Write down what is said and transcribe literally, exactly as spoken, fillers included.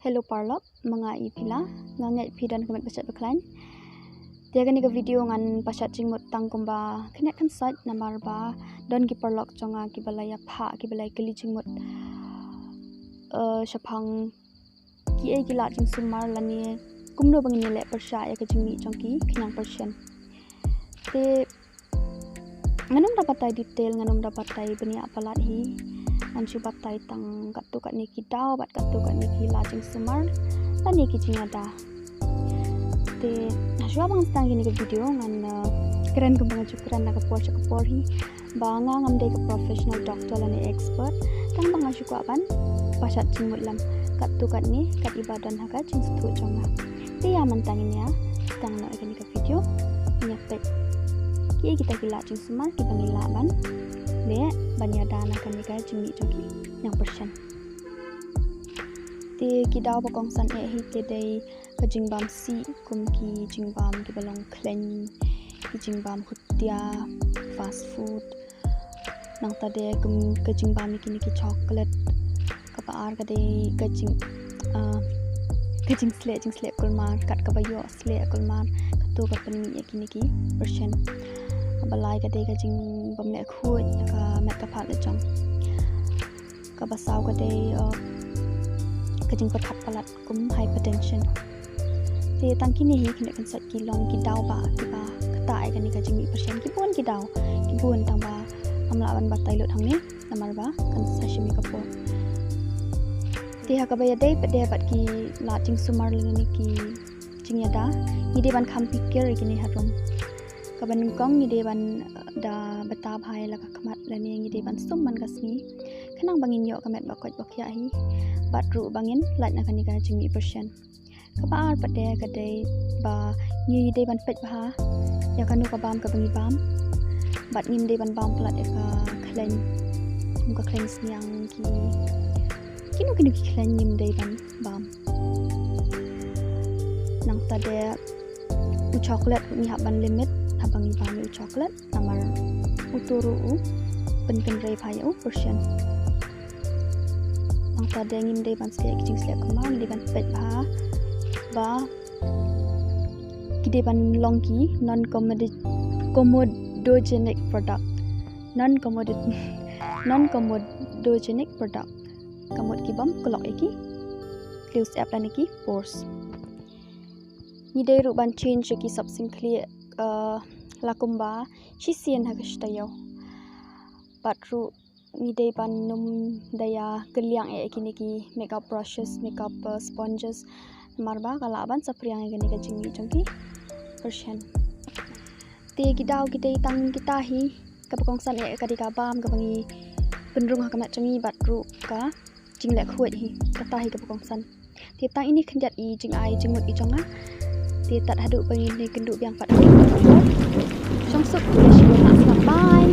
Hello paralok, ma nga i Pila, nga ngeit phi don ka met ba shait ba khlaiñ. Te ha kane ka video ngan pashat jingmut tang kumba khyndiat khynsoit namar ba don ki paralok jong nga kiba la ïa phah, kiba la ïa kylli jingmut, eh, shaphang kiei ki lad jingsumar lane kumno ba ngin ïaleh pyrshah ïa ka jingmih jong ki khñiang pyrshah. Te ngan ym da batai detail, ngan ym da batai bniah palat hi. Ngan shu batai tang katto katne ki daw bad katto katne ki lad jingsumar lane ki jingïada. Te hashwa ba ngan sdang ïa kane ka video ngan, uh, kren kumba nga ju kren na ka por sha ka por hi, ba nga ngam dei ka professional doctor lane expert, tang ba nga shu kwah ban pashat jingmut lem katto katne kat iba don ha ka jingsngewthuh jong nga. Te ïa mynta ngin ïa sdang noh ïa kane ka video, ngin ïa peit kiei kita ki lad jingsumar kiba ngi lah ban leh ban ïada na kane ka jingmih jong ki khñiang pyrshah. Te ki daw ba kongsan eh hi te dei ka jingbam sih, kum ki jingbam kiba long khleiñ, ki jingbam khutia, fast food. Nangta de kum ka jingbam ïa kine ki chocolate. Kaba ar ka dei ka jing, ah, ka jingsleh, jingsleh kulmar, kat kaba ïoh sleh kulmar, kato ka pynmih ïa kine ki pyrshah. Kaba lai ka dei ka jingbym leh khuid ïa ka met ka phad la jong. Kaba saw ka dei, uh, ka jingpyrkhat palat kum hypertension. Te tang kine hi khyndiat khynsoit ki long ki daw ba kiba ktah ïa kane ka jingmih pyrshah. Ki bun ki daw, ki bun, tang ba ngam lah ban batai lut hangne namar ba kan sa shim ïa ka por. Te ha kaba ïadei pat de bad ki lad jingsumar lane ki jingïada, ngi dei ban kham pyrkhat ïa kine harum. Kaba nyngkong ngi dei ban, eh, da bata bha ïa la ka khmat lane ngi dei ban sum man ka sngi khnang ba ngin ïoh ka met ba koit ba khiah hi bad ruh ba ngin lait na kane ka jingmih pyrshah. Kaba ar pat de ka dei ba ngi dei ban peit bha ïa kano ka bam kaba ngi bam bad ngim dei ban bam palat ïa ka khleiñ, kum ka khleiñ sniang, ki kino kino ki khleiñ ngim dei ban bam. Nangta de u chocolate ruh ngi hap ban limit haba ngi bam ïa u chocolate namar uto ruh u pynkynrei bha ïa u pyrshah. Nangta de ngim dei ban sleh ki jingsleh kulmar, ngi dei ban peit bha ba ki dei ban long ki non commodogenic product, non commodogenic non commodogenic product. Ka mut ki bym klok ïa ki thliew syep lane ki pores. Ngi dei ruh ban change ïa ki sop syngkhlieh, eh, la kumba shisien ha ka shi taïew. Bad ruh ngi dei ban ym da ïa kylliang eh ïa kine ki makeup brushes, makeup, eh, sponges. Namar ba ka lah ban saphriang ïa kane ka jingmih jong ki pyrshah. Te ki daw ki dei tang kita hi, kaba kongsan eh ka dei ka bam kaba ngi pynrung ha ka met jong ngi bad ruh ka jingleh khuid hi, kata hi kaba kongsan. Te tang ine khyndiat i jingai jingmut i jong nga. Te tad haduh ba ngin ïakynduh biang pat ha ka video. Shong suk, ïa shu wan, bye.